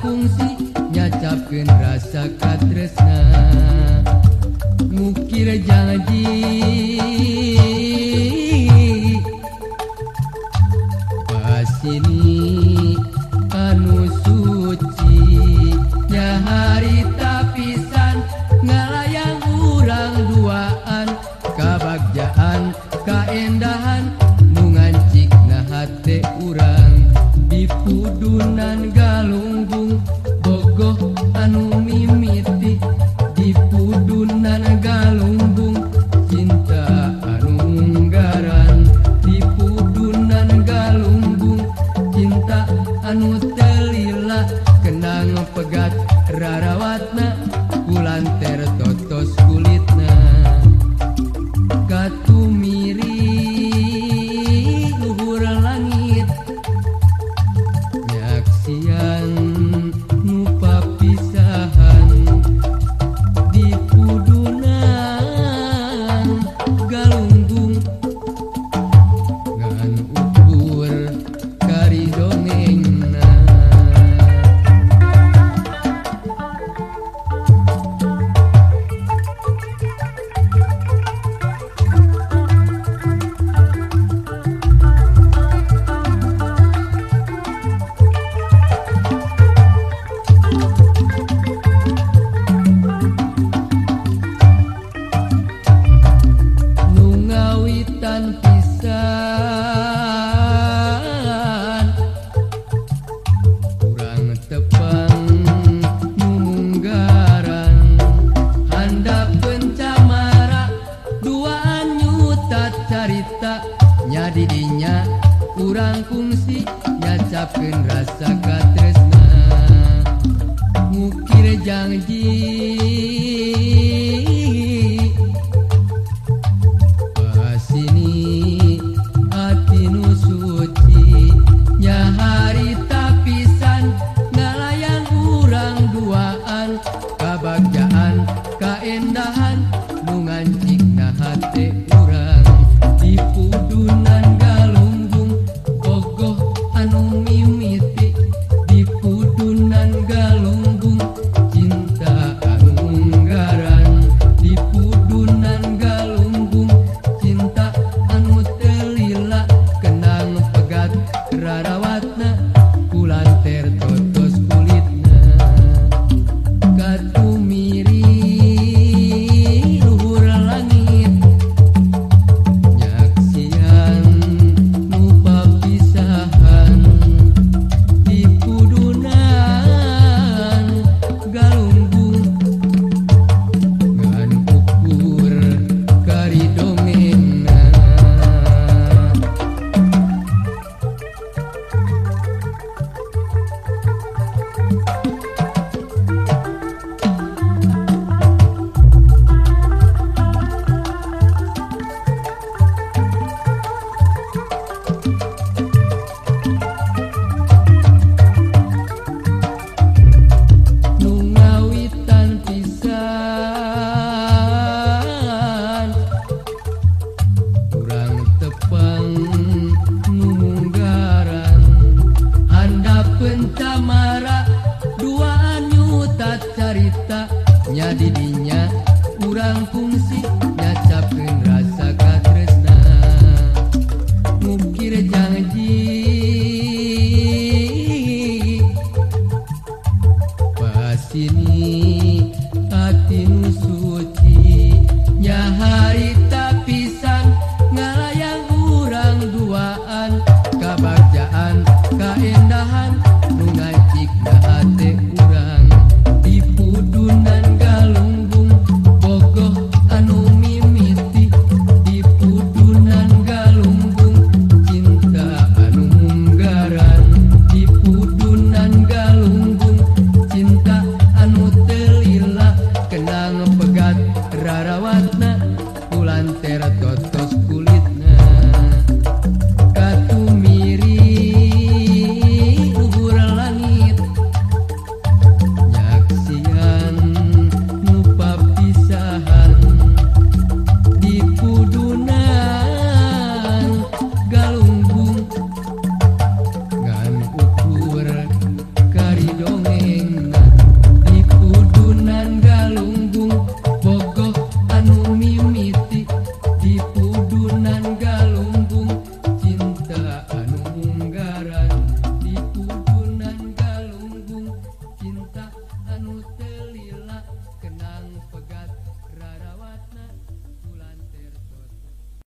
kungsi nyacapkeun rasa katresna ngukir janji pasini anu suci nyaharita pisan ngalayang urang duaan kabagjaan kaendahan nu ngancikna hate urang di pudunan galunggung bogoh anu mimiti di pudunan galunggung cinta anu nggaran di pudunan galunggung cinta anu telila kenang pegat rarawatna kulanter totos kulitna katumiri luhur langit nyaksian nu papisahan di pudunan galunggung ngan ukur kari dongengna. Pisan urang tepang munggaran handapeun camara duaan nyutat carita nya di dinya urang kungsi nyacapkeun rasa katresna ngukir janji sini ati nu suci nyaharita pisan ngalayang urang duaan kabagjaan kaendahan nu ngancikna hate urang di pudunan galunggung bogoh anu